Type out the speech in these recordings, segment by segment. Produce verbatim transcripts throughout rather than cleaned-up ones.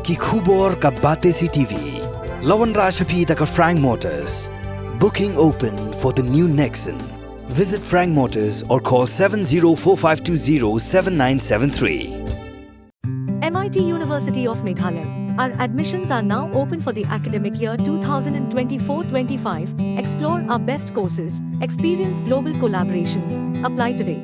Ki khubor ka Batesi T V. La wanrah sha phi da ka Frank Motors. Booking open for the new Nexon. Visit Frank Motors or call seven zero four five two zero seven nine seven three. M I T University of Meghalaya. Our admissions are now open for the academic year two thousand twenty-four twenty-five. Explore our best courses, experience global collaborations. Apply today.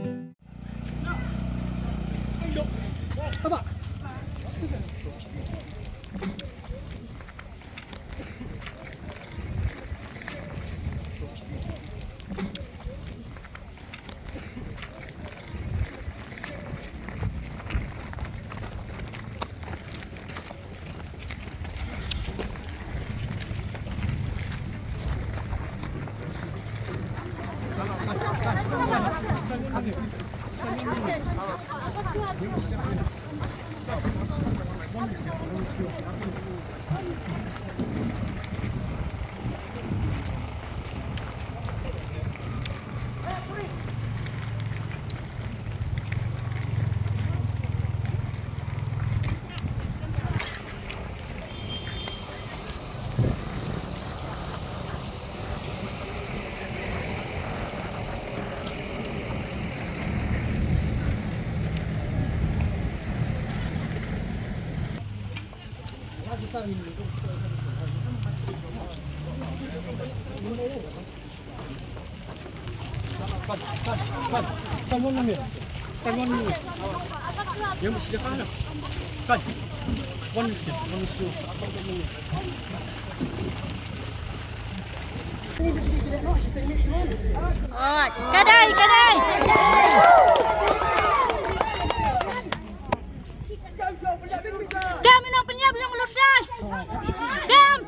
Ka dei, ka dei. Kam ïa nang pynïap ïa u Lusai. Kam.